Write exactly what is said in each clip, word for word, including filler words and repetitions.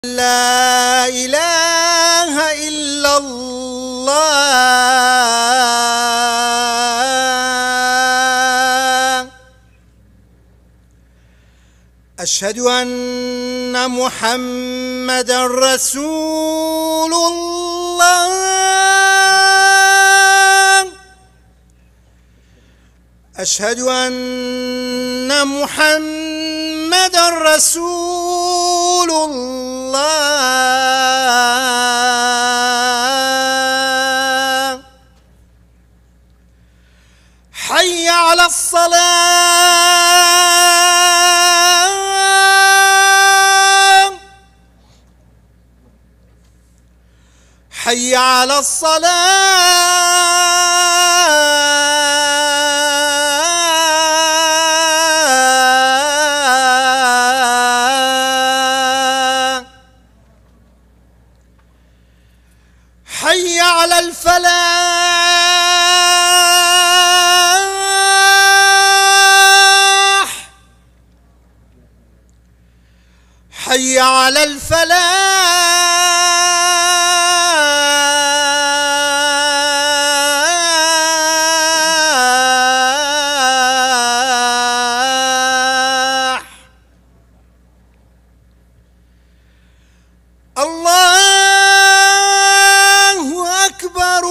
لا إله إلا الله. أشهد أن محمدا رسول الله. أشهد أن محمدا رسول الله. حي على الصلاة. حي على الصلاة. حي على الفلاح. حي على الفلاح. الله أكبر،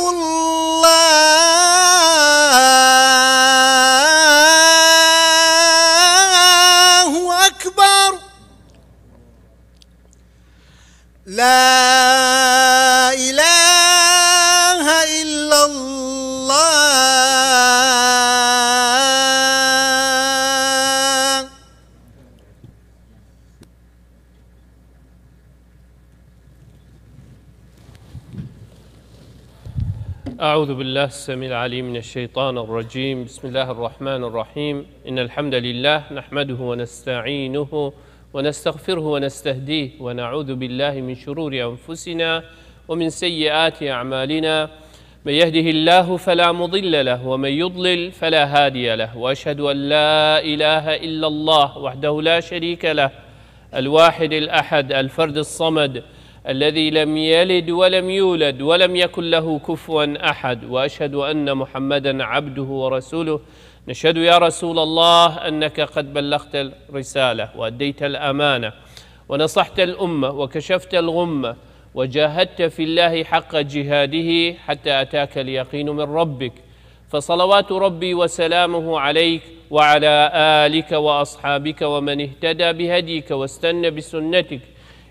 الله أكبر. لا إله إلا الله. أعوذ بالله السميع العليم من الشيطان الرجيم. بسم الله الرحمن الرحيم. إن الحمد لله نحمده ونستعينه ونستغفره ونستهديه، ونعوذ بالله من شرور أنفسنا ومن سيئات أعمالنا. من يهده الله فلا مضل له، ومن يضلل فلا هادي له، وأشهد أن لا إله إلا الله وحده لا شريك له، الواحد الأحد، الفرد الصمد، الذي لم يلد ولم يولد ولم يكن له كفوا أحد، وأشهد أن محمدا عبده ورسوله. نشهد يا رسول الله أنك قد بلغت الرسالة وأديت الأمانة ونصحت الأمة وكشفت الغمة وجاهدت في الله حق جهاده حتى أتاك اليقين من ربك، فصلوات ربي وسلامه عليك وعلى آلك وأصحابك ومن اهتدى بهديك واستن بسنتك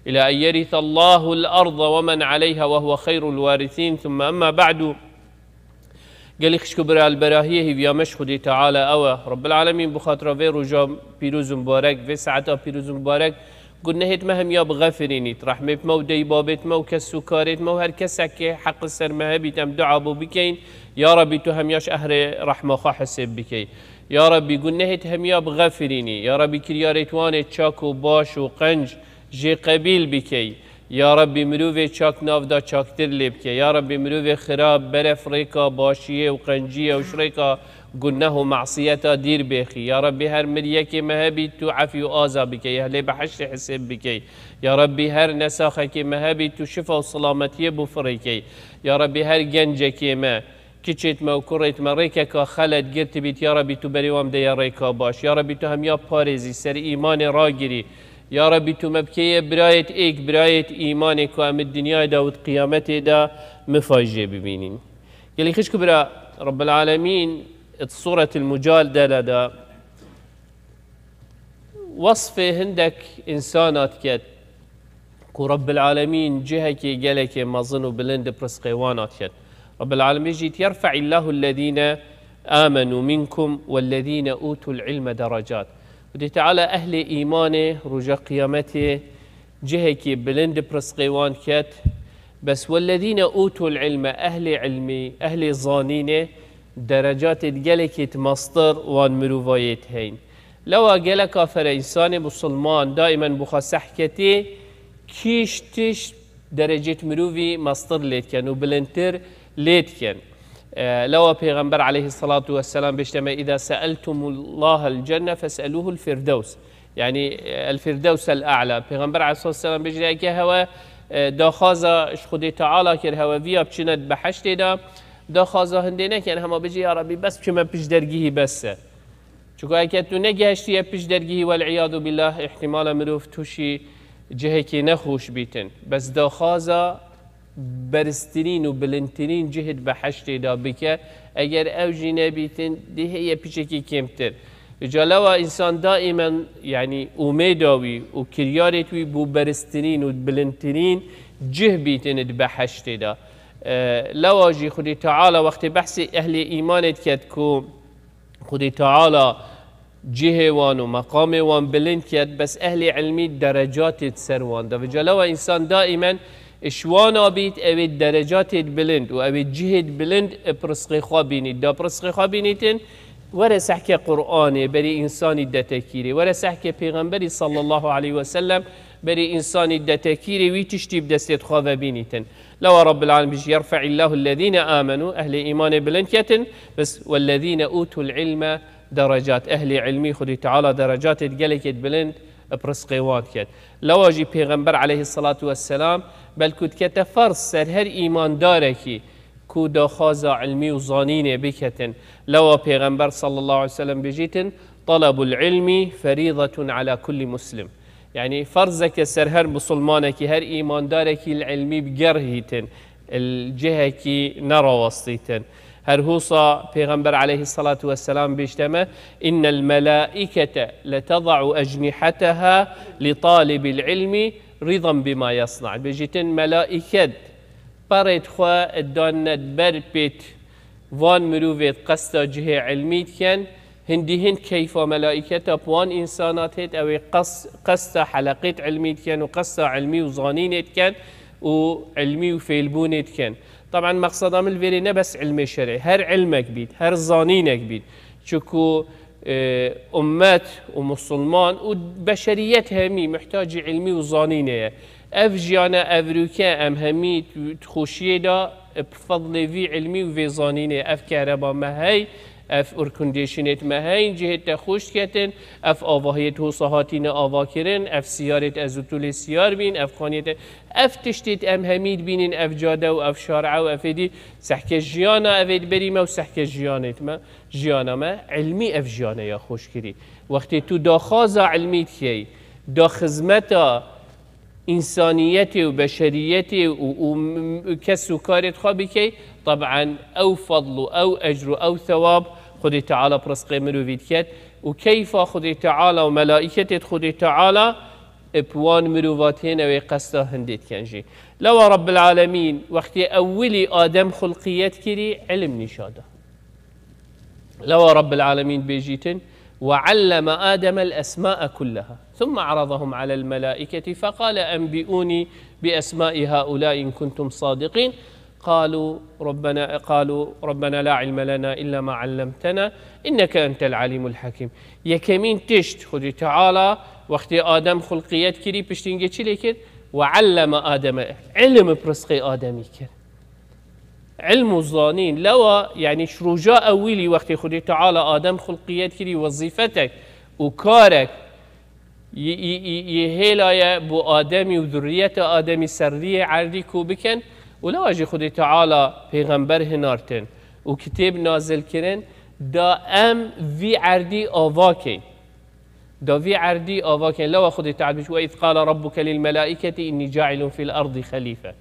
إلى أن يرث الله الأرض ومن عليها وهو خير الوارثين، ثم أما بعد. Gelî xişk û bira, li berahiyê hîviya me ji Xwedê Teala ew e. Rebbil Alemîn bi xatira vê roja pîroz û mibarek, vê saeta pîroz û mibarek, gunehêt me hemiya bixefirînît. Rehmêt me û dey babêt me û kes û karêt me û her kesekê heq li ser me hebît, em dua bo bikeyin. Ya Rebî, tu hemiya ji ehrê rehma xwe hesêb bikey. Ya Rebî, gunehêt hemiya bixefirînî. Ya Rebî, kiryarêt wanê çak û baş û qenc jê qebîl bikey. Ya Rebbî, mirovê çak nav da çaktir lê bike. Ya Rebbî, mirovê xirab beref rêka başiyê û qenciyê û ji rêka guneh û masiyeta dîr bêxî. Ya Rebbî, her miryekê me hebî tu efî û aza bikey, ehlê behiştê hisêb bikey. Ya Rebbî, her nesaxekê me hebî tu şifa û silametiyê bû firêkey. Ya Rebbî, her gencekê me, kiçêt me û kurêt me rêkeka xelet girtibît, ya Rebî, tu berê wan bideye rêka baş. Ya Rebî, tu hemiya parêzî, ser îmanê ragirî. Ya Rebî, tu me bikeye birayêt êk, birayêt îmanê ku em di dinyayê de û di qiyametê de mifayjê bibînîn. Gelî xişk û bira, Rebbil Alemîn di Sûretil Mucadele de Wesfê hindek însana diket ku Rebbil Alemîn cihekê gelekê mezin û bilind di pirsqê wan a diket. Rebbil Alemîn jî dît, "Yerfe'illahu ellezîne amenu minkum wellezîne utul ilme derecat." Xwedê Teala ehlê îmanê roja qiyametê cihekê bilind di pirsqê wan diket. Bes wellezîne utul ilme, ehlê ilmî, ehlê zanînê, derecatê gelekê di mestir wan mirovayê diheyn. Lewa geleka fere însanê musulman daîmen bi xwe sehketê kîş tişt derecêt mirovî mestir lê diken û bilindtir lê diken. E, lewa Pêxember aleyhissalatu vesselam bêşte me, "Îza seeltumullahel cenne fes'eluhul firdews." Yani, e, El Firdews El A'la. Pêxember aleyhissalatu vesselam bêjî, eke hewe, e, daxwaza ji Xwedê Teala kir, hewe viya biçine di beheştê de, daxwaza hindê nekin, hema bêjî, ya Rebî, bes biçime pişt dergihî bes e. Çunku eke tu negehiştiye pişt dergihî, wel iyadu billah, ihtimala mirov tûşî cihekî nexweş bîtin. Bes daxwaza beriztirîn û bilindtirîn cihê di beheştê de bike. Eger ew jî nebîtin, dê heye piçekî kêmtir. Ca lewa însan daimen, yanî umêda wî û kiryarêt wî bo beriztirîn û bilindtirîn cih bîtin di beheştê de. E, lewa jî Xwedê Teala wextê behsê ehlê îmanê diket ku Xwedê Teala cihê wan û meqamê wan bilind ket, bes ehlê ilmî derecatê di ser wan de. Vêca lewa însan daimen ji wan abît, ew ê derecatê di bilind û ew ê cihê di bilind, e, bi rizqê xwe bînît. Da bi rizqê xwe bînîtin, were sehke Qur'anê, berê însanî detekîrê. Were sehke Pêxemberî sallallahu aleyhi ve sellem, berê însanî detekîrê, wî tiştî bi destê xwe ve bînîtin. Lewa Rabbil Alemin bêjî, "Yerfe'illahu ellezîne amenu", ehlê îmanê bilind ketin, bes "wellezîne utul ilme derecat", ehlê ilmî Xwedê Teala derecatê gelekê bilind bi rizqê wan diket. Lewa jî Pêxember aleyhissalatu vesselam belkû dikete ferz ser her îmandarekî ku daxwaza ilmî û zanînê biketin. Lewa Pêxember sallallahu aleyhi ve sellem bêjîtin, "Talabul ilmi ferîzatun ala kulli muslim." Yani ferzeke ser her musulmanekî, her îmandarekî li ilmî bigerhîtin, li cihekî nerawestîtin. Her husa Pêxember aleyhissalatu vesselam bêjte me, "Innel melaikete leteda'u ecniheteha li talibil ilmi ridan bima yasna." Bêjîtin melaiket perêt xwe danne ber pêt van mirovêt qesta cihê ilmî diken, hindî hind keyfa melaîketa bi wan însana têt, ew ê qes-, qesta heleqêt ilmî diken û qesta ilmî û zanînê diken û ilmî û fêlbûnê diken. Taban, mexseda min li vêrê ne bes ilmê şerê, her ilmek bît, her zanînek bît. Çiku, e, ummet û musulman û beşeriyet hemî muhtacî ilmî û zanînê ye. Ev jiyana evroke em hemî di xweşiyê de, e, bi fedlê vî ilmî û vê zanînê, ev kereba me hey, ev airconditionêt me hey, cihê te xweş ketin, ev avahiyêt hosa hatine avakirin, ev siyarêt ez û tu lê siyar bîn, ev xaniyêt, ev tiştêt em hemî dibînin, ev cade û ev şare û ev êdî, sehke jiyana ev ê di berî me û sehke jiyanêt me, jiyana me, ilmî ev jiyane ya xweş kirî. Wextê tu daxwaza ilmî dikey, da xizmeta însaniyetê û beşeriyetê û, û m-, kes û karê xwe bikey, teb'en ew fadl û ew ecr û ew thewab Xwedê Teala bi rizqê mirovî diket û keyfa Xwedê Teala û melaîketê Xwedê Teala bi wan mirova tên ew ê qesta hindê diken jî. Lewa Rabbil Alemîn wextê ewilî Adem xulqiyet kirî, ilim nîşa da. Lewa Rabbil Alemîn bêjîtin, "Ve alleme Ademel esma'e kulleha. Thumme aradahum alel melaiketi fekale enbi'uni bi esma'i haulâ in kuntum sadiqîn." Qalu Rabbena, qalu Rabbena la ilme lena illa ma allemtena inneke entel alimul hakim. Yekemîn tişt Xwedê Teala wextê Adem xulqiyet kirî, piştîngê çi lê kir? "Ve alleme Ademe." Ilm bi rizqê Ademî kir. Ilm û zanîn, lewa, yanî ji roja ewilî wextê Xwedê Teala Adem xulqiyet kirî, wezîfetek û karek yê, yê, yê, yê hêla ye bo Ademî û zurriyeta Ademî ser riyê erdî ku bikin û lewa jî Xwedê Teala pêxember hinartin û kitêb nazil kirin, da em vî erdî ava keyn. Da vî erdî ava ken. Lewa Xwedê Teala bêjî, "Ve iz qala rabbuke lil melaiketi inni cailun fil ardi xelife."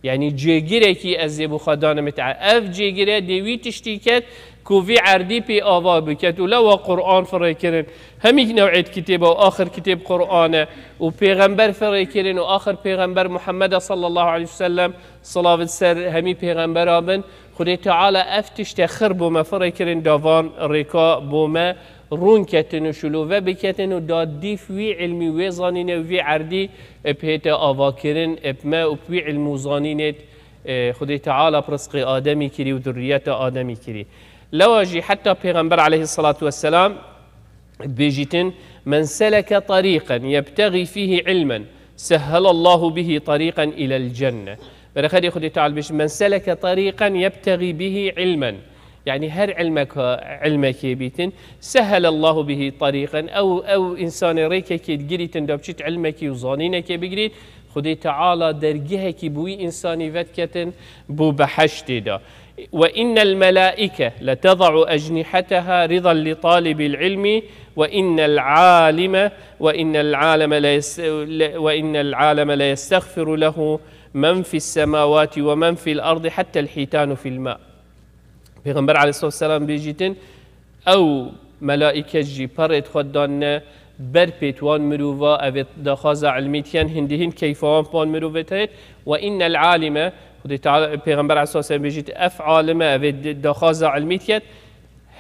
Yanî cêgirekî ez ê bo xwe danim te. Ev cêgire dê wî tiştî ket ku vî erdî pê ava biket. Û lewa Qur'an firê kirin. Hemî new'êt kitêba û axir kitêb Qur'an e. Û pêxember firê kirin û axir pêxember Muhammed e sallallahu aleyhi ve sellem. Silavit ser hemî pêxembera bin. Xwedê Teala ev tişte xir bo me firê kirin, da van rêka bo me rûn ketin û şilove biketin û da dîf wî ilmî, wê zanînê û vî erdî, e, bihête avakirin, e, bi me û bi wî ilm û zanînê, e, Xwedê Teala bi rizqê Ademî kirî û zurriyeta Ademî kirî. Lewa jî heta Pêxember aleyhissalatu vesselam, Dibêjîtin, "Men seleke tarîqen yebtegî fîhî ilmen, sehhelallahu bihî tarîqen ilel cenne." Berexedê Xwedê Teala bêjî, "Men seleke tarîqen yebtegî bihî ilmen." Yani her ilmeka, ilmekê bîtin, sehelallahu bihi tariqen, ew, ew insanê rêkekê digirîtin da biçît ilmekî û zanînekê bigirît, Xwedê Teala dergehekî bi wî insanî vediketin bo beheştê de. Ve innel melaike leteda'u ecnihetaha ridan li talibil ilmi ve innel alime ve innel aleme le yes-, le-, ve innel aleme le yestagfiru lehu men fis semawati ve men fil ardi hattel hitanu fil ma. Pêxember aleyhissalatu vesselam bêjîtin, ew melaîket jî perê xwe danine ber pêt wan mirova, evê daxwaza ilmî diken, hindî hin keyfa wan wan mirovê teyt. Ve innel alime, Xwedê Teala, Pêxember aleyhissalatu vesselam bêjît, ev alime, evê di-, daxwaza ilmî diket,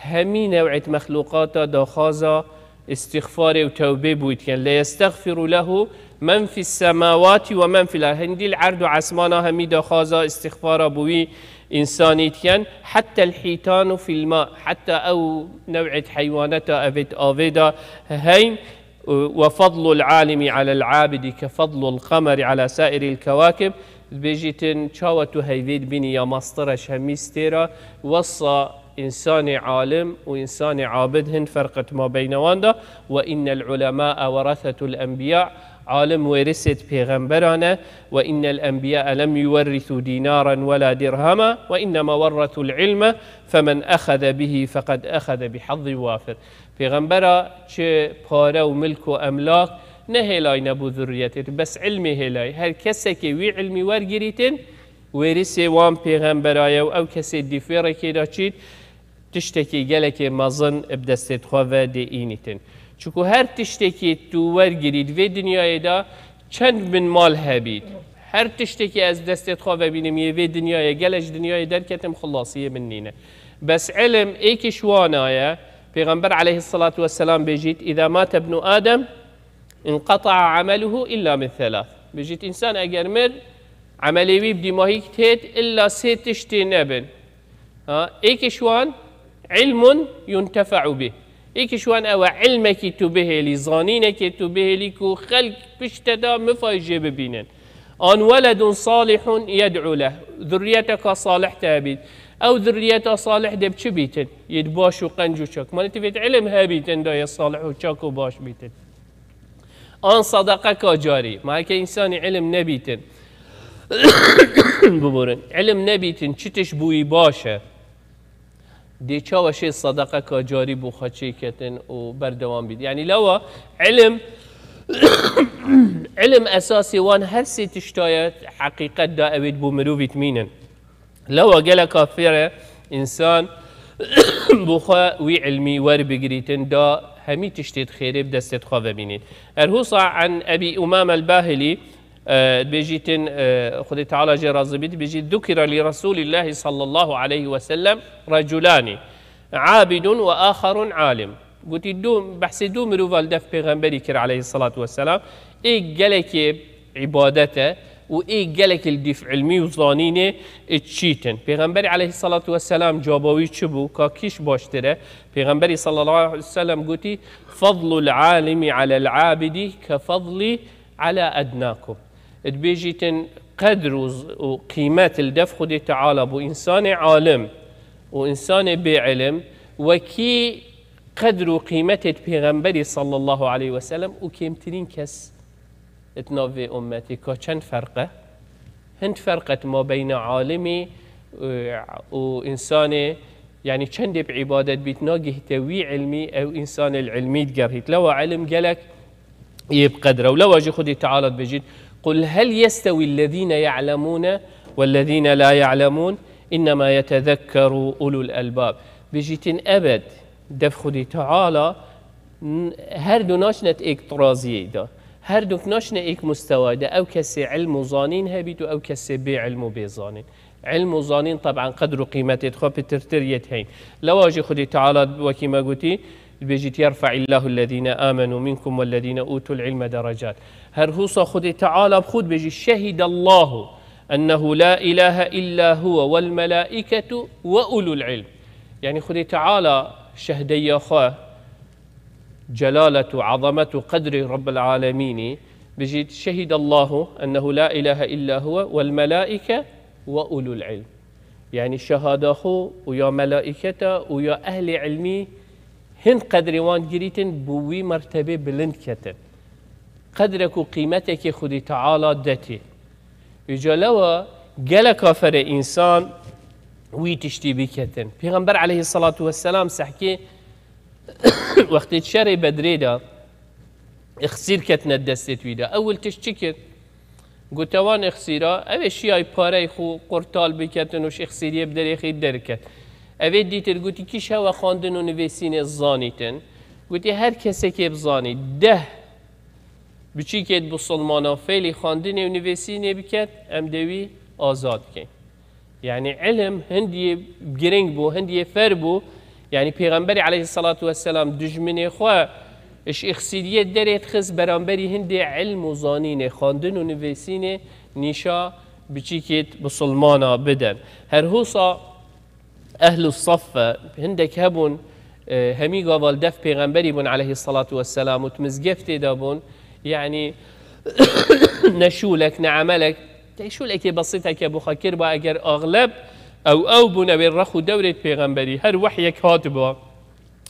hemî new'êt mexlûqata daxwaza îstixfarê û tewbê bo wî diken. Le yestexfiru lehu men fis semawati ve men fil ard. Hindî li erd û esmana hemî daxwaza îstixfara bo wî insanî diken. Hettel hitanu fil ma. Heta ew new'êt heywaneta evêt avê de heyn. Ve fadlul alimi alel abidi ke fadlul qemeri ala sairil kewakib. Dibêjîtin, çawa tu heyvê dibînî ya mastira ji hemî stêra, wesa însanê alim û însanê abid hin ferq et mabeyna wan de. Ve innel ulemâe weresetul enbiyâ, alim wêrisêt pêxemberan e. Ve innel enbiyâe lem yuwerrisu dînaran wela dirhema, ve innema werresul ilme, femen exeze bihi feqed exeze bi hazzin wafir. Pêxembera çi pare û milk û emlak nehêlayne bo zurriyetê, bes ilmê hêlay. Her kesekê wî ilmî wergirîtin, wêrisê wan pêxembera ye û ew kesê dîfêrekê de çît tiştekî gelekê mezin bi destê xwe ve dê înîtin. Çiku her tiştekî tu wergirît vê dinyayê de çend min mal hebît, her tiştekî ez destê xwe ve bînim yê vê dinyayê, gele ji dinyayê derketim, xilasiyê min nîne. Bes ilim êkî ji wana ye. Pêxember aleyhissalatu vesselam bêjît, "Îza mate ibnu Adem, inqata'a ameluhu illa min thelath." Bêjît, însan eger mir, emelê wî bi dîmahî têt, illa sê tiştê nebin. Ha, êkî ji wan, ilmun yuntefe'u bih. Êkî ji wan ew e, ilmekî tu bihêlî, zanînekê tu bihêlî ku xelk pişte de mifayê jê bibînin. An weledun salihun yed'u leh. Zurriyeteka salih te hebît. Ew zurriyeta salih dê bi çi bîtin? Yê baş û qenc û çak. Mane tu vêt ilim hebîtin da yê salih û çak û baş bîtin. An sadaqeka carî. Ma heke însanî ilim nebîtin. Biborin. Ilim nebîtin, çi tişt bûyî baş e? Dê çawa şê sadaqeka carî bo xwe çêketin û berdewam bît? Yanî lewa ilim, ilim esasê wan her sê tişta ye, heqîqet da ewêt bo mirovî dimînin. Lewa geleka fêr e însan bo xwe wî ilmî werbigirîtin, da hemî tiştê xêrê bi destê xwe vebînît. Erhusa an Ebî Umame el-Bahilî, e, dibêjîtin, e, Xwedê Teala jê razî bît, dibêjît, "Zukira li Resûlîllahî sallallahu aleyhi ve sellem reculani, abidun ve axarun alim." Gotî, du, behsê du mirova li def pêxemberî kir aleyhissalatu vesselam. Ê gelekê îbadet e û ê gelekê li dîf ilmî û zanînê, e, çîtin. Pêxemberî aleyhissalatu vesselam caba wî çi bû? Ka kîş baştir e? Pêxemberî sallallahu aleyhi ve sellem gotî, "Fadlul alimi alel abidi ke fadli ala ednakum." Dibêjîtin, qedr û z-, û qîmet li def Xwedê Teala bo însanê alim û însanê bêilim wekî qedr û qîmetê di Pêxemberî sallallahu aleyhi ve sellem û kêmtirîn kes di nav vê ummetê. Ka çend ferq e? Hind ferq e di mabeyna alimî, e, û însanê, yanî çendê bi îbadet bît, nagihîte wî ilmî, ew însanê li ilmî digerhît. Lewa ilim gelek yê bi qedr e. Û lewa jî Xwedê Teala dibêjît, "Qul hel yestewî ellezîne ya'lemûne wellezîne la ya'lemûn, innema yetezekkeru ulul elbab." Bêjîtin ebed, def Xwedê Teala n-, her du naçine êk tiraziyê de. Her du naçine êk mustewayê de. Ew kesê ilm û zanîn hebît û ew kesê bê ilm û bê zanîn. Ilm û zanîn, teban, qedr û qîmetê xwe pitirtir yê diheyn. Lewa jî Xwedê Teala wekî me gotî, dibêjît, "Yerfa'illahu ellezîne amenu minkum wellezîne utul ilme derecat." Her husa Xwedê Teala bi xwe dibêjî, "Şehidallahu ennehu la ilahe illa huwe vel melaiketu ve ulul ilm." Yanî Xwedê Teala şehdeya xwe, celaletu, azametu, qedrê Rabbil Alemînî, bijît, "Şehidallahu ennehu la ilahe illa huwe vel melaike ve ulul ilm." Yanî şehada xwe û ya melaîketa û ya ehlê ilmî hin qedrê wan girîtin, bi wî mertebê bilind ketin. Qedrek û qîmetekê Xwedî Teala detê. Îca lewa geleka fere însan wî tiştî biketin. Pêxember aleyhissalatu vesselam sehkê wextê şerê Bedrê de ixsîr ketine destê wî de. Ewil tişt çi kir? Gote wan ixsîra, ew ê şiyay parey xwe qurtal biketin û ji ixsîriyê bi derê xî derket. Ev ê dîtir gotî, kî şewe xwendin û nivîsînê zanîtin? Gotî, her kesekê bizanî deh biçîkêt bisilmana fêlî xwendinê û nivîsînê biket, em dê wî azad bikeyn. Yanî ilim hindiyê giring bû, hindiyê fer bû. Yanî Pêxemberî aleyhissalatu vesselam dijminê xwe ji ixsîriyê derê dixist, beramberî hindê ilm û zanînê, xwendin û nivîsînê nîşa biçîkêt bisilmana bidin. Her hosa ehlu saffe hindek hebûn, e, hemî gava li def Pêxemberî bûn aleyhissalatu vesselam û di mizgeftê de bûn. Yanî ne şûlek, ne emelek, te şûlekê besîteke bo xwe kirba, eger axleb ew, ew bûn, ew ê rex û dewrê Pêxemberî, her wehyek hatibû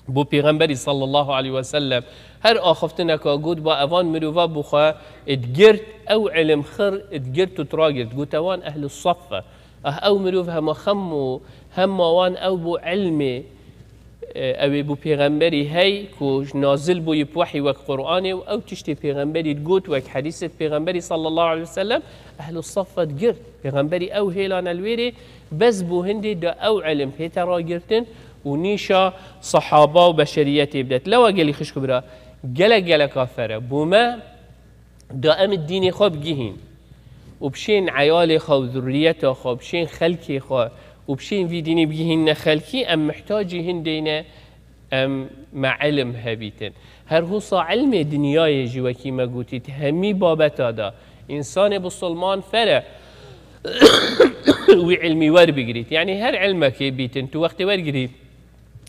bo Pêxemberî sallallahu aleyhi ve sellem, her axiftineka gotba, evan mirova bo xwe digirt, ew ilim xir digirt û tiragirt. Gote wan ehlu saffe. Ah, ew mirov hema xem û hema wan ew bû ilmê, e, ew ê bû pêxemberî hey ku nazil bûyî bi wehî wek Qur'anê û ew tiştê pêxemberî got wek hedîsêt pêxemberî sallallahu aleyhi ve sellem, ehlu saffe digirt. Pêxemberî ew hêlane li wêrê, bes bû hindê da ew ilim pête ragirtin û nîşa sehaba û beşeriyetê bidet. Lewa gelî xişk û bira, gelek geleka fere bû me, da em dînê xwe bigihîn û bişên eyalê xwe û zurriyeta xwe, bişên xelkê xwe û bişên vî dînî bigihînne xelkî, em mihtacî hindê ne, em me ilim hebîtin. Her hosa ilmê dinyayê jî wekî me gotî, di hemî babeta de însanê bisilman fere wî ilmî werbigirît. Yanî her ilmekê bîtin, tu wextê wergirî,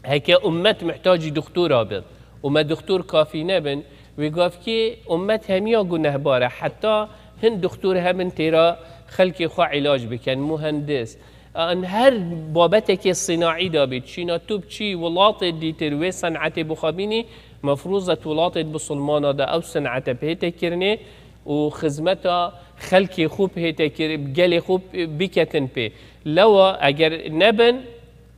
heke ummet mihtacî doktora bin û me doktor kafî nebin, wê gavkê ummet hemiya gunehbar e. Heta hin doktor hebin têra xelkê xwe îlac bikin, muhendis. An her babetekê sînaî de bît, çîna tu biçî welatê dîtir wê senetê bixwe bînî, mefrûz e tu welatê bisilmana de ew senete pête kirinê û xizmeta xelkê xwe pête kir, gelê xwe biketin pê. Lewa eger nebin,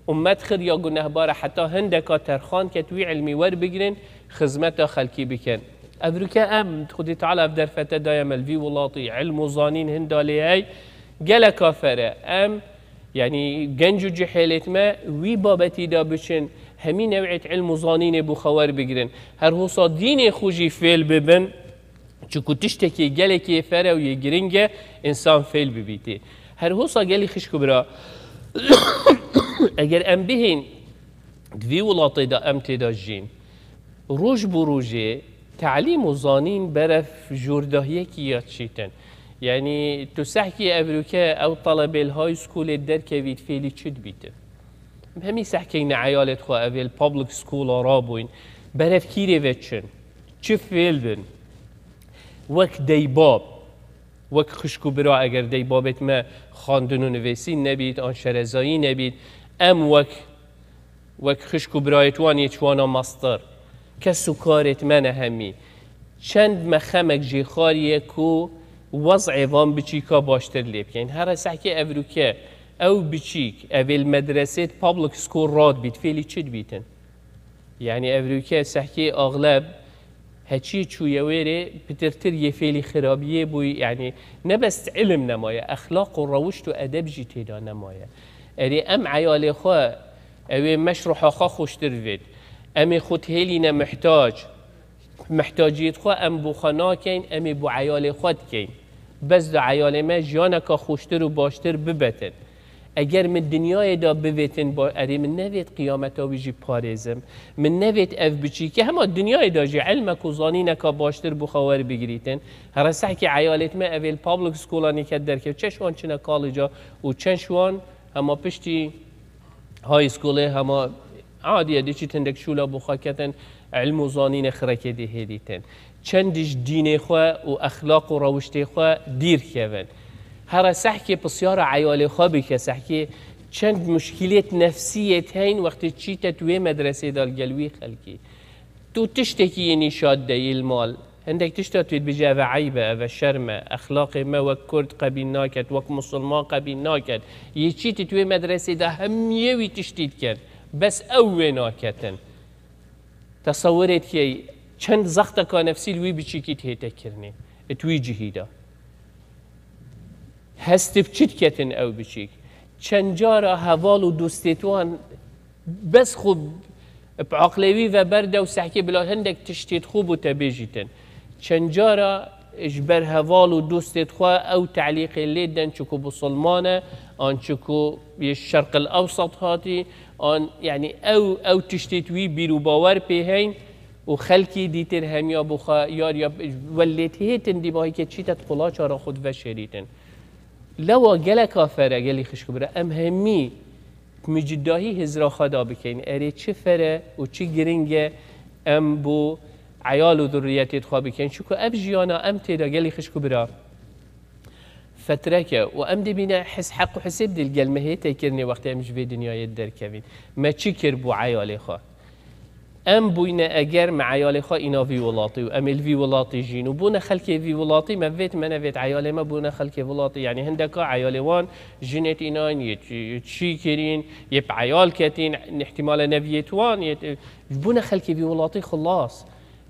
ummet xir ya gunehbar e, heta hindeka terxan ket wî ilmî werbigrin, xizmeta xelkî bikin. Evroke em, Xwedî Teala ev derfete daye me li vî welatî, ilm û zanîn hinda lê hey, geleka fere. Em, yanî genc û cihêlêt me wî babetî de biçin, hemî new'êt ilm û zanînê bo xwe werbigrin. Her hosa dînê xwe jî fêl bibin, çiku tiştekî gelekî fere û yê giring e, însan fêl bibîtê. Her hosa gelî xişk û bira, eger em bihên di vî welatê de em tê de jîn, roj bo rojê telîm û zanîn berev jordahiyekî ya çîtin. Yanî tu sehkî evroke ew telebê li high schoolê derkevît fêlî çi dibîtin? Em hemî sehkeyne eyalêt xwe evê li public schoola rabûyn. Berev kîrê ve çin? Çi fêl bin? Wek deybab, wek xişk û bira, eger deybabêt me xwendin û nivîsîn nebît, an şerezayî nebît, em wek, wek xişk û birayêt wan yê çi wana mastir, kes û karêt me ne hemî. Çend me xemek jê xwariye ku wez'ê van biçîka baştir lê bikeyn. Here sehkê evroke ew biçîk, evê li medresêt public school radbît, fêlî çi dibîtin? Yanî evroke sehkê axleb heçî çûye wêrê, pitirtir yê fêlî xirabiyê bûyî, yanî ne bes ilim nemaye, exlaq û rewişt û edeb jî têda nemaye. Erê em eyalê xwe, ew ê meş ruha xwe xweştir vêt. Em ê xwe dihêlîne mihtac. Mihtaciyêt xwe em bo xwe nakeyn, em ê bo eyalê xwe dikeyn. Bes da eyalê me jiyaneka xweştir û baştir bibetin. Eger min dinyayê de bivêtin, ba-, erê min nevêt qiyameta wî jî parêzim. Min nevêt ev biçîke, hema dinyayê de jî ilmek û zanîneka baştir bo xwe werbigirîtin. Here sehkê eyalêt me evê li public schoolanê ke derkevin, çend ji wan çine college û çend ji wan hema piştî high schoolê hema adiye diçît hindek şûla bo xwe ketin, ilm û zanînê xirekê dê hêdîtin. Çend ji dînê xwe û exlaq û rewiştê xwe dîr kevin. Here sehkê pisyara eyalê xwe bike, sehkê Çend muşkilêt nefsiyêt heyn wextê çîte tu wê medresê de li gel wî xelkî. Tu tiştekî yê nîşa dideyî li mal. Hindek tişta tu dibêjî, ev e eyb e, ev e şerm e, exlaqê me wek Kurd qebîl naket, wek Musulman qebîl naket. Yê çî tu wê medresê de hemiyê wî tiştî dikin. Bes ew wê naketin. Tesewirê dikey çend zexteka nefsî li wî biçîkî dihête kirinê. Di wî cihî de. Hest bi çi diketin ew biçîk? Çend cara heval û dostêt wan bes xwe bi aqlê wî ve berde û sehkê bila hindek tiştêt xwe bû te bêjîtin. Çend cara ji ber heval û dostêt xwe ew telîqê lê den çiku Musulman e, an çiku yê Şerqil Ewsat hatî, an, yanî ew, ew tiştêt wî bîr û bawer pê heyn û xelkî dîtir hemiya bû xwe yar ya welêt hêtin dî bahîke çîte di qulaça ra xwe diveşêrîtin. Lewa gelek afere gelî xişk û bira, em hemî micdahî hizra xwe da bikeyn. Erê çi fere û çi giring e em bo eyal û zurriyetê xwe bikeyn. Çiku ev jiyana em tê de gelî xişk û bira fetreke û em dibîne his-, heq û hisêb dil gel me hê tê kirinê wextê em ji vê dinyayê derkevîn. Me çi kir bo eyalê xwe? Em bûyne eger me eyalê xwe îna vî welatî û em ê li vî welatî jîn û bûne xelkê vî welatî, me vêt me nevêt eyalê me bûne xelkê welatî. Yanî hindeka eyalê wan jinêt înan yê çi-, çî kirîn, yê bi eyal ketîn, îhtîmale neviyêt wan yê, bûne xelkê vî welatî xilas.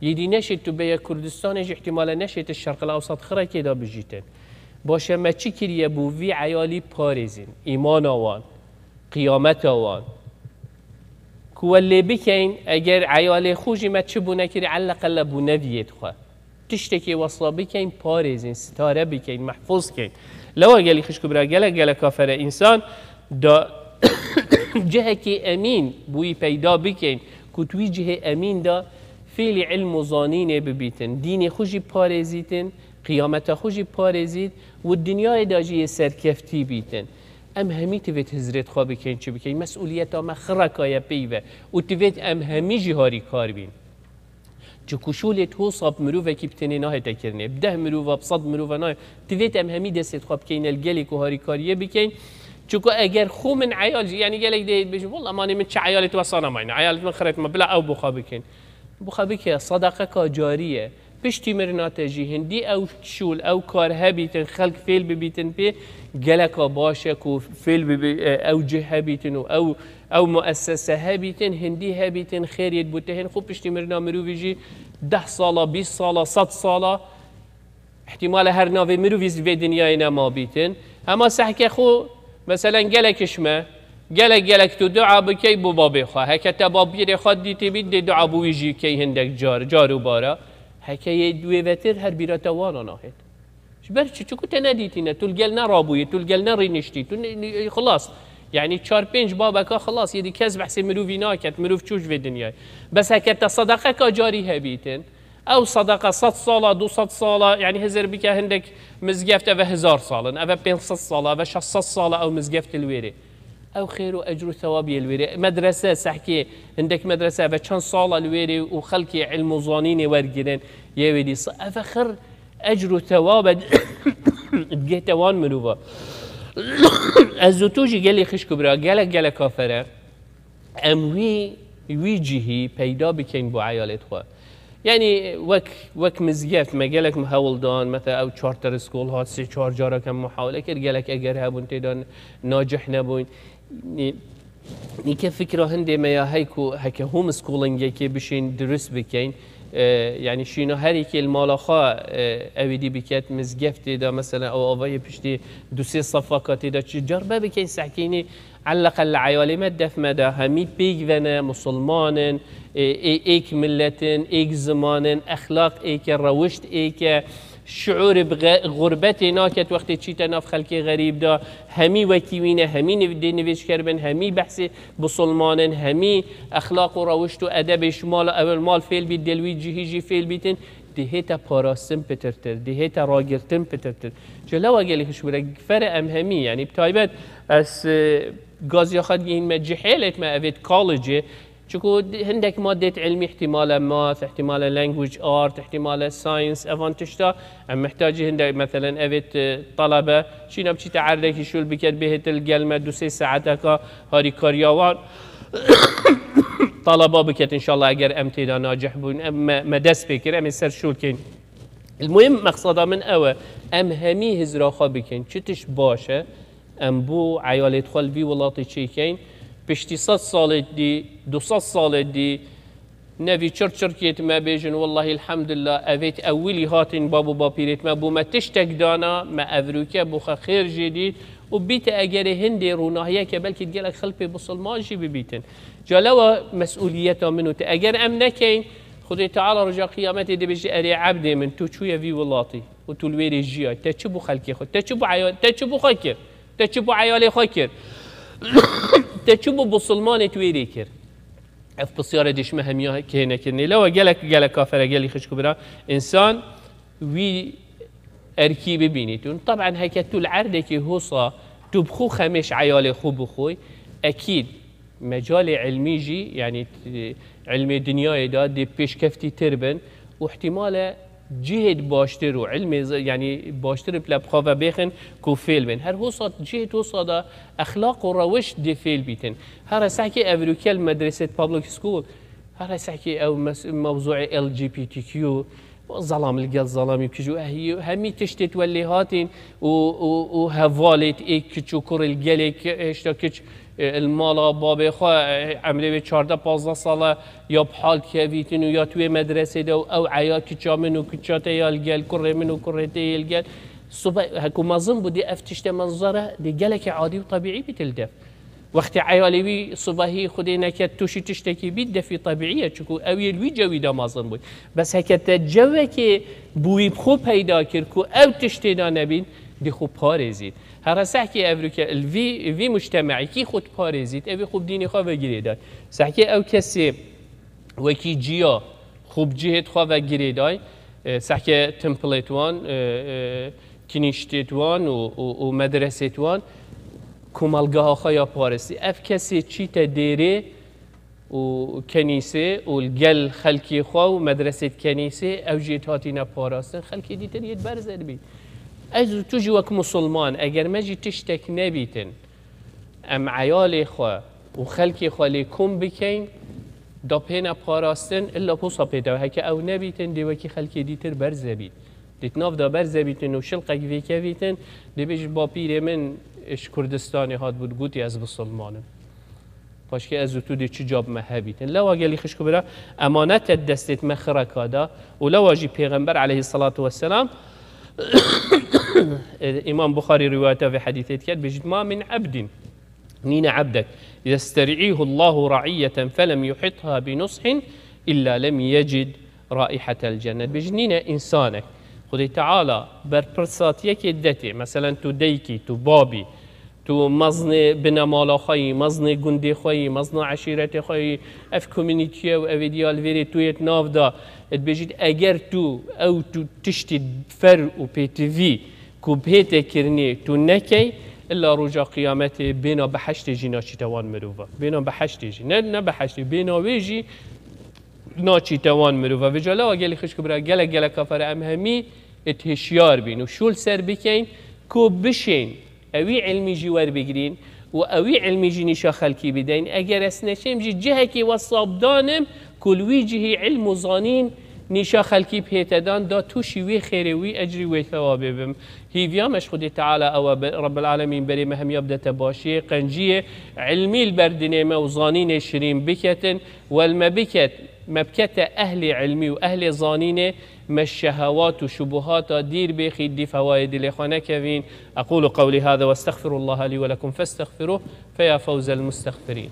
Yê dî neşêt tu beye Kurdistanê jî îhtîmale neşêt Şerqil Ewsat xirekê de bijîtin. Baş e me çi kiriye bo vî eyalî parêzin, îmana wan, qiyameta wan. Ku we lê bikeyn, eger eyalê xwe jî me çi bû nekirî, elleqelle bû neviyêt xwe. Tiştekê wesla bikeyn, parêzin, sitare bikeyn, mehfûz keyn. Lewa gelî xişk û bira gelek gelek afere însan da cihekê emîn bûyî peyda bikeyn, ku tu wî cihê emîn da fêlî ilm û zanînê bibîtin, dînê xwe jî parêzîtin, qiyameta xwe jî parêzît û dinyayê de jî yê serkeftî bîtin. Em hemî divêt hizrêt xwe bikeyn, çi bikeyn? Mesûliyeta me xireka ye peyve û divêt em hemî jî harîkar bîn. Çiku şûlêt hosa bi mirovekî bi tenê nahête kirinê. Bi deh mirova, bi sed mirova nayê. Divêt em hemî destêt xwe bikeyn el gelê ku harîkariyê bikeyn. Çiku eger xwe min eyal jî, yanî gelek dê bêjin, "Wela manê min çi eyalê tu wesa namayne, eyalê min xiret me, bila ew bo xwe bikin." Bo xwe bike, sadaqeka carî ye. Piştî mirina te jî hindî ew şûl, ew kar hebîtin, xelk fêl bibîtin pê, geleka baş e ku fêl bibi, e, ew cih hebîtin û ew, ew muessese hebîtin, hindî hebîtin, xêriyêt bû te hên xwe piştî mirina mirovî jî deh sala, bîst sala, sed sala, îhtîmale her navê mirovî vê dinyayê nema bîtin. Hema sehke xwe, meselen, gelek hişme, gelek gelek tu dua bikey bo babê xwe. Heke te bapîrê xwe dîtî bît, dê dua bo wî jî key hindek car, car û bara. Heke yê wê vetir her bîra te wana nahêt. Ji ber çi? Çiku te nedîtîne, tu li gel nerabûyî, tu li gel nerîniştî, tu ne, ne, xilas. Yanî çar pênc babeka xilas, yê dî kes behsê mirovî naket, mirov çû ji vê dinyayê. Bes heke te sadaqeka carî hebîtin, ew sadaqa sed sala, du sed sala, yanî hizir bike hindek mizgeft eve hezar sal in, eve pênc sed sala, eve şeş sed sala ew mizgeft li wêrê. Ew xêr û ecr û thewab yê li wêrê. Medrese, sehkê, hindek medrese eve çend sala li wêrê û xelkê ilm û zanînê wergirin, yê wê dîsa. Eve xir ecr û thewab e digihte wan mirova. Ez û tu jî gelê xişk û bira, gelek gelek afere. Em wî, wî cihî peyda bikeyn bo eyalêt xwe. Yanî wek, wek mizgeft me gelek me hewl dan, mesela ew charter school hat, sê çar careke muhawele kir, gelek eger hebûn tê de nacih nebûn. Nî-, nîke fikra hindê me ya hey ku heke homeschoolingekê bişên dirust bikeyn, e, yanî şîna her yekê li mala xwe, e, ew êdî biket, mizgeftê de mesela ew avayê piştî du sê sefaka tê de çi carbe bikeyn sehkînî, Eleqel li eyalê me def me de hemî pêk ve ne, musulman in, ê, ê, êk millet in, êk ziman in, exlaq êk e, rewişt êk e, şiûr bi xe-, xurbetê naket wextê çîte nav xelkê xerîb de, hemî wekî wî ne, hemî niv-, dê nivêjker bin, hemî behsê musulman in, hemî exlaq û rewişt û edebê ji mala ewil mal fêl bît, dê li wî cihî jî fêl bîtin. Dihête parastin pitirtir, dihête ragirtin pitirtir. Ji lewa gelî xişk bire, fere em hemî, yanî bi taybet ez, e, gaziya xwe digihînme cihêlêt me, evêt college, Çiku hindek madêt ilmî, ihtimale math, ihtimale language art, ihtimale science, evan tişta, em mihtacî hindek, meselen, evêt, e, talebe, çîna biçîte erdekî şûl biket, bihêtil gel me du sê saeteka harîkariya wan talaba biket, inşallah, eger em têda nacih bûn, em me, me dest pê kir, em ê ser şûl keyn. Muhim mexseda min ew e, em hemî hizra xwe bikin, çi tişt baş e, em bo eyalêt xwe li vî welatê çêkeyn, piştî sed salêt dî, du sed salêt dî, nevî çirçirkêt me bêjin, wellahî elhamdulillah, evêt ewilî hatin bab û bapîrêt me, bo me tiştek dana, me evrûke bo xwe xêr jê dît û bîte egerê hindê rûnahiyeke belkî gelek xelpê bisilman jî bibîtin. Ca lewa mesûliyeta min û te, eger em nekeyn, Xwedê Teala roja qiyametê dibêje, erê ebdê min, tu çûye vî welatî û tu li wêrê jiyay. Te çi bo xelkê xwe, te çi bo eya-, te çi bo xwe kir? Te çi bo eyalê xwe kir? Te çi bo bisilmanê tu wêrê kir? Ev pisyare dê ji me hemiya kêne kirinê. Lewa gelek, gelek kafere gelî xişk û bira. Însan wî erkî bibînît. Û teb'en heke tu li erdekî hosa, tu bi xwe xemêş eyalê xwe bixoy, ekîd mecalê ilmî jî, yanî, e, ilmê dinyayê de dê pêşkeftî tir bin û ihtimale cihêt baştir û ilmê z-, yanî baştir bi xwe ve bêxin ku fêl bin. Her hosa cihêt hosa de exlaq û rewiş dê fêl bîtin. Her hesakê evrûkel medresêt public school, her hesakê ew mes-, mewzûê L G B T Q, zelam li gel zelamî bikij û ehî, hemî tiştêt we lê hatin û, û, û hevalêt ê kiç û kurê li gelê ki-, hêşta kiç, e, li mala babê xwe, e, emrê wê çardeh pazdeh sal e, ya bi hal kevîtin û ya tu wê medresê de û ew eya kiça min û kiça te ya li gel, kurê min û kurê te yê li gel. Sibe, heko mezin bû, dê ev tişte menzere, dê gelekê adî û tebîî bît li dev. Wextê eyalê wî sibehî Xwedê neket tûşî tiştekî bît, defî tebîî ye, çunku ew yê li wî cewî de mezin bû. Bes heke te cewekê bi wî bi xwe peyda kir ku ew tiştê de nebîn, dê xwe parêzît. Here sehkê evrûke li vî, vî mujtemeî kî xwe diparêzît, ew ê xwe bi dînê xwe ve girêdayî. Sehkê ew kesê wekî ciya xwe bi cihêt xwe ve girêdayî, e, sehkê tempilêt wan, e, e, kinîştêt wan û, û, û medresêt wan komelgeha xwe ya paristî. Ev kesê çîte dêrê û kenîsê û li gel xelkê xwe û medresêt kenîsê, ew jî hatîne parastin, xelkê dîtir yê berze dibî. Ez û tu jî wek musulman, eger me jî tiştek nebîtin, em eyalê xwe û xelkê xwe lê kom bikeyn, da pêne parastin, illa posa pê de. Heke ew nebîtin, dê wekî xelkê dîtir berze bît. Dê di nav de berze bîtin û şilqek vêkevîtin, dê bêjî bapîrê min ji Kurdistanê hat bû, gotî ez bisilman im. Paşkê ez û tu dê çi cab me hebîtin. Lewa gelî xişk û bira, emanet e destêt me xireka da û lewa jî Pêxember aleyhisselatu vesselam, Îmam Buxarî rîwayeta vê hedîsê diket, bêjît, "Ma min ebdin", nîne ebdek, "yester'îhu Allahu ra'iyeten felem yuhitha bi nushin illa lem yecid raihetel cennet." Bêjît, nîne însanek, Xwedê Teala berpirsatiyekê detê, meselen tu deykî, tu babî, tu meznê binemala xwe yî, meznê gundê xwe yî, mezna eşîretê xwe yî, ev komînîtiye û evê diya li vêrê tu yê di nav de, dibêjît, eger tu ew tu tiştî fer û pêtivî ku bihête kirinê tu nekey, illa roja qiyametê bêna behiştê jî naçîte wan mirova. Bêna behiştê jî. Ne, ne behiştê, bêna wê jî naçîte wan mirova. Vêca lewa gelî xişk û bira, gelek gelek kafere em hemî êt hişyar bîn û şûl ser bikeyn ku bişên ewî ilmî jî werbigirîn û ewî ilmî jî nîşa xelkî bideyn. Eger ez neçêm jî cihekê wesab danim ku li wî cihî ilm û zanîn nîşa xelkî bihête dan, da tûşî wê xêrê, wî ecrî, wê thewabê bim. Hîviya me ji Xwedê Teala ew e, be-, Rebbil Alemîn berê me hemiya bidete başiyê, qenciyê ilmî li ber dinê me û zanînê şirîn biketin, wel me biket, me bikete ehlê ilmî û ehlê zanînê, me şehewat û şubuhata dîr bêxî dîf hewayê dilê xwe nekevîn. أقول قولي هذا وأستغفر الله لي ولكم فاستغفروه فيا فوز المستغفرين.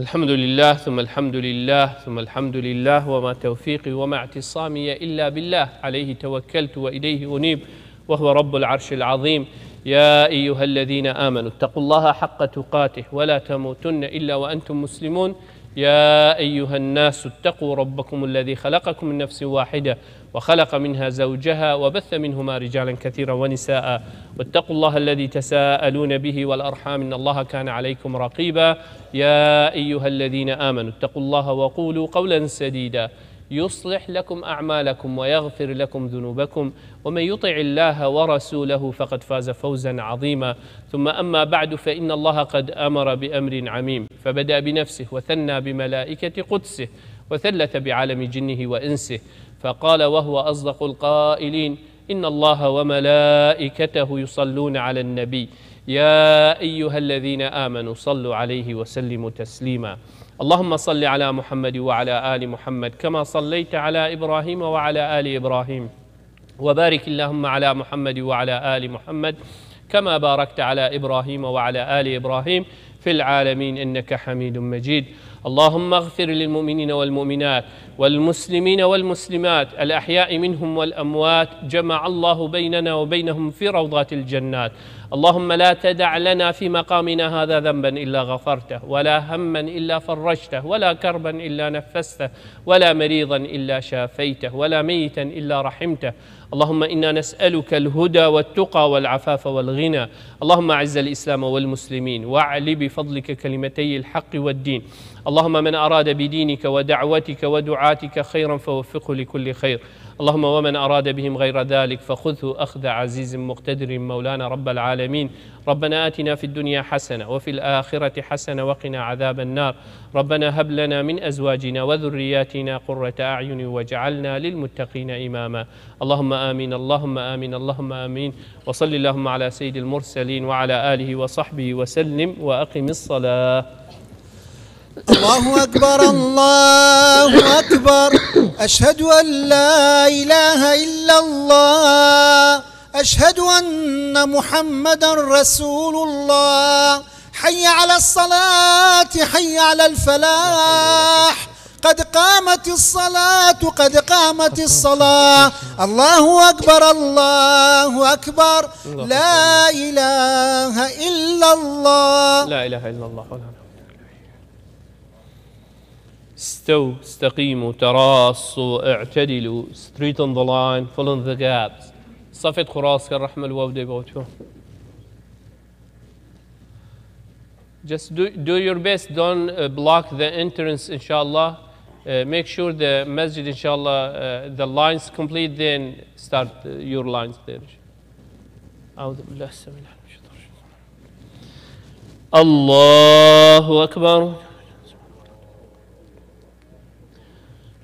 الحمد لله، ثم الحمد لله، ثم الحمد لله، وما توفيقي وما اعتصامي إلا بالله، عليه توكلت وإليه أنيب، وهو رب العرش العظيم. يا أيها الذين آمنوا اتقوا الله حق تقاته ولا تموتن إلا وأنتم مسلمون. يا أيها الناس اتقوا ربكم الذي خلقكم من نفس واحدة وخلق منها زوجها وبث منهما رجالا كثيرا ونساء واتقوا الله الذي تساءلون به والأرحام إن الله كان عليكم رقيبا. يا أيها الذين آمنوا اتقوا الله وقولوا قولا سديدا يصلح لكم أعمالكم ويغفر لكم ذنوبكم ومن يطع الله ورسوله فقد فاز فوزا عظيما. ثم أما بعد فإن الله قد أمر بأمر عميم فبدأ بنفسه وثنى بملائكة قدسه وثلث بعالم جنه وإنسه فقال وهو أصدق القائلين: إن الله وملائكته يصلون على النبي يا أيها الذين آمنوا صلوا عليه وسلموا تسليما. اللهم صل على محمد وعلى آل محمد كما صليت على إبراهيم وعلى آل إبراهيم وبارك اللهم على محمد وعلى آل محمد كما باركت على إبراهيم وعلى آل إبراهيم في العالمين إنك حميد مجيد. اللهم اغفر للمؤمنين والمؤمنات والمسلمين والمسلمات الأحياء منهم والأموات، جمع الله بيننا وبينهم في روضات الجنات. اللهم لا تدع لنا في مقامنا هذا ذنبا إلا غفرته، ولا هما إلا فرجته، ولا كربا إلا نفسته، ولا مريضا إلا شافيته، ولا ميتا إلا رحمته. اللهم إنا نسألك الهدى والتقى والعفاف والغنى. اللهم أعز الإسلام والمسلمين، وأعل بفضلك كلمتي الحق والدين. اللهم من أراد بدينك ودعوتك ودعاتك خيرا فوفقه لكل خير. اللهم ومن أراد بهم غير ذلك فخذه أخذ عزيز مقتدر مولانا رب العالمين. ربنا آتنا في الدنيا حسنة وفي الآخرة حسنة وقنا عذاب النار. ربنا هب لنا من أزواجنا وذرياتنا قرة أعين واجعلنا للمتقين إماما. اللهم آمين، اللهم آمين، اللهم آمين. وصل اللهم على سيد المرسلين وعلى آله وصحبه وسلم وأقم الصلاة. الله أكبر، الله أكبر. أشهد أن لا إله إلا الله. أشهد أن محمدا رسول الله. حي على الصلاة، حي على الفلاح. قد قامت الصلاة، قد قامت الصلاة. الله أكبر، الله أكبر. الله لا أكبر. إله إلا الله. لا إله إلا الله. استووا، استقيموا، تراصوا، اعتدلوا، straighten the line, fill in the gaps. صفت خراس كالرحمة الوودة بوتو. Just do, do your best, don't uh, block the entrance, inshallah. Uh, make sure the masjid, inshallah, uh, the lines complete, then start uh, your lines there. أعوذ بالله السميع العليم من الشيطان الرجيم. الله أكبر.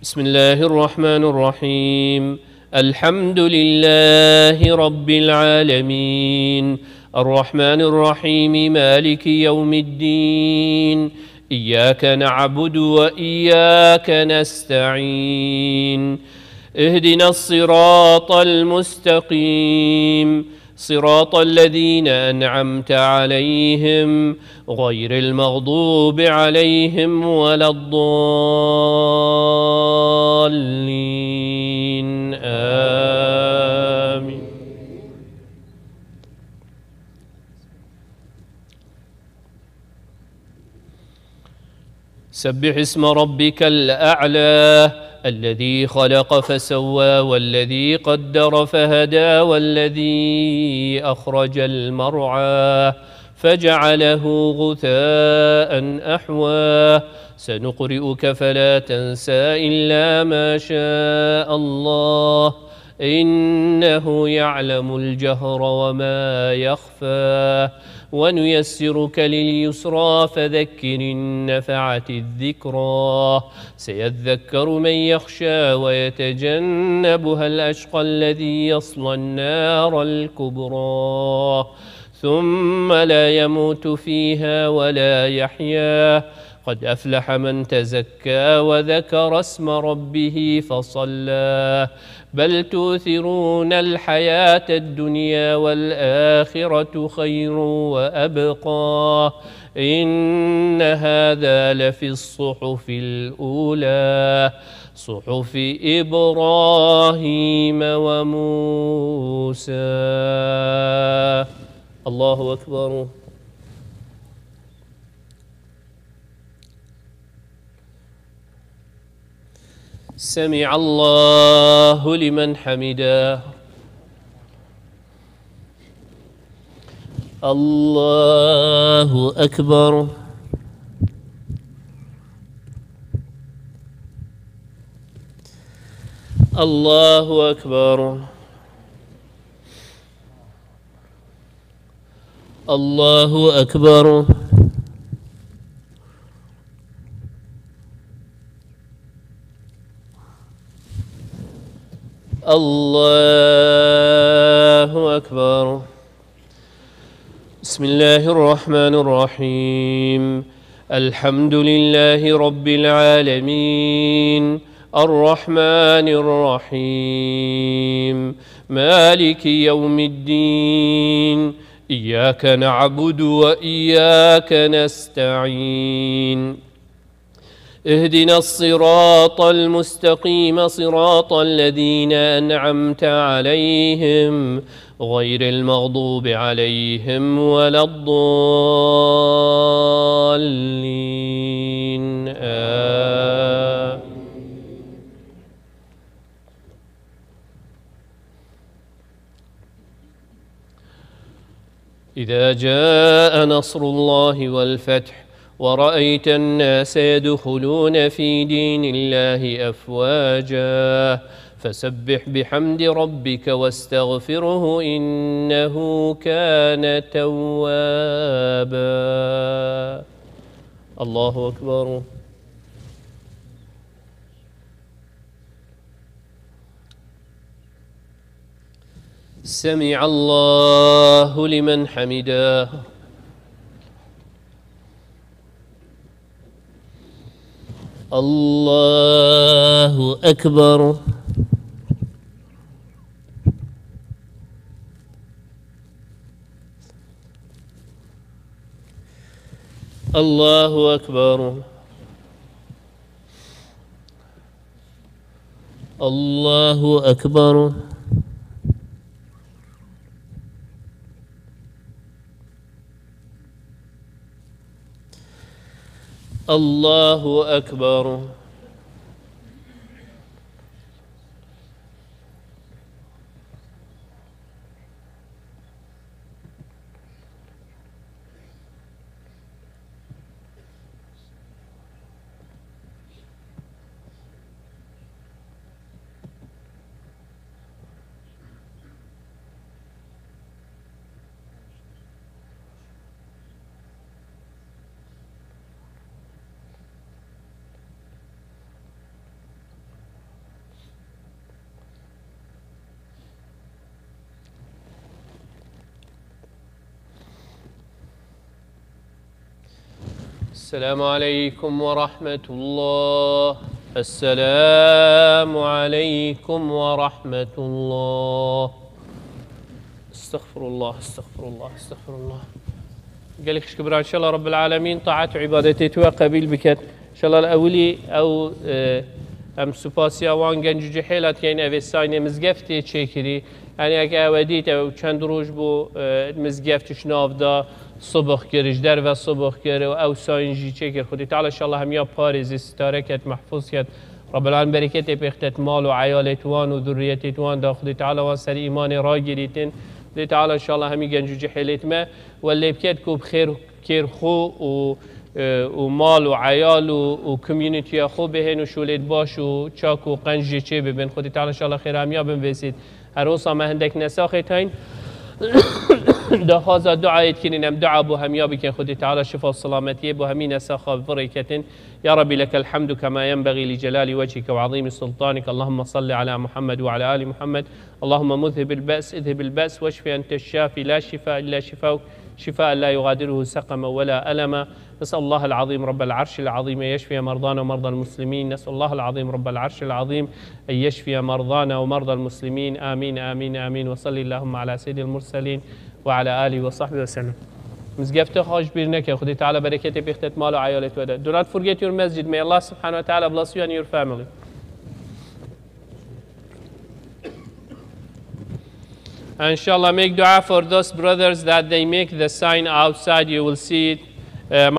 بسم الله الرحمن الرحيم. الحمد لله رب العالمين. الرحمن الرحيم. مالك يوم الدين. إياك نعبد وإياك نستعين. اهدنا الصراط المستقيم. صراط الذين أنعمت عليهم غير المغضوب عليهم ولا الضالين. آمين. سبح اسم ربك الأعلى الذي خلق فسوى والذي قدر فهدى والذي أخرج المرعى فجعله غثاء أحوى. سنقرئك فلا تنسى إلا ما شاء الله إنه يعلم الجهر وما يخفى. ونيسرك لليسرى فذكر إن نفعت الذكرى. سيذكر من يخشى ويتجنبها الأشقى الذي يصلى النار الكبرى ثم لا يموت فيها ولا يحيا. قد أفلح من تزكى وذكر اسم ربه فصلى. بل تؤثرون الحياة الدنيا والآخرة خير وأبقى. إن هذا لفي الصحف الأولى. صحف إبراهيم وموسى. الله أكبر. سمع الله لمن حمده. الله أكبر. الله أكبر. الله أكبر. الله أكبر. بسم الله الرحمن الرحيم. الحمد لله رب العالمين. الرحمن الرحيم. مالك يوم الدين. إياك نعبد وإياك نستعين. اهدنا الصراط المستقيم، صراط الذين أنعمت عليهم، غير المغضوب عليهم ولا الضالين. آمين. إذا جاء نصر الله والفتح ورأيت الناس يدخلون في دين الله أفواجا فسبح بحمد ربك واستغفره إنه كان توابا. الله أكبر. سمع الله لمن حمده. الله أكبر. الله أكبر. الله أكبر. الله أكبر. السلام عليكم ورحمة الله. السلام عليكم ورحمة الله. استغفر الله، استغفر الله، استغفر الله. Gelek xişk bira, inşallah Rabbil Alemîn taat û îbadetê tu we qebîl biket. Înşallah ewilî ew, e, em supasiya wan genc û cihêla dikeyn, ev ê saynê mizgeftê çêkirî. Yanî eke ew dît, ew çend roj bû, e, mizgeft ji nav da, sibix kir, ji derve sibix kir û ew sayn jî çêkir. Xwedê Teala inşallah hemiya parêzî, sitare ket, mehfûz ket. Rabbil Alemîn bereketê pêxtet mal û eyalêt wan û zurriyetêt wan da. Xwedê Teala wan ser îmanê ragirîtin. Xwedê Teala inşallah hemî genc û cihêlêt me welê biket ku bi xêr kêr xwe û, e, û mal û eyal û, û communityya xwe bihên û şûlêt baş û çak û qenc jê çê bibin. Xwedê Teala inşallah xêra hemiya binvêsît. Her wisa me hindek nesaxê tayîn. Daxwaza duayê dikirin, em dua bo hemiya bikin. Xwedê Teala şifa û selametiyê bo hemî nesaxa virêketin. يا رب لك الحمد كما ينبغي لجلال وجهك وعظيم سلطانك. اللهم صل على محمد وعلى آل محمد. اللهم مذهب البأس، اذهب البأس واشف أنت الشافي، لا شفاء إلا شفاؤك، شفاء لا يغادره سقما ولا ألما. نسأل الله العظيم رب العرش العظيم أن يشفي مرضانا ومرضى المسلمين. نسأل الله العظيم رب العرش العظيم أن يشفي مرضانا ومرضى المسلمين. آمين، آمين، آمين. وصل اللهم على سيد المرسلين وعلى آله وصحبه وسلم. Mizgefta xwe ji bîr neke. Xwedê Teala bereketê pêxtet mal û eyalê we de. Do not forget your masjid. May Allah subhanahu wa ta'ala bless you and your family. Inshallah, make dua for those brothers that they make the sign outside. You will see it. Uh,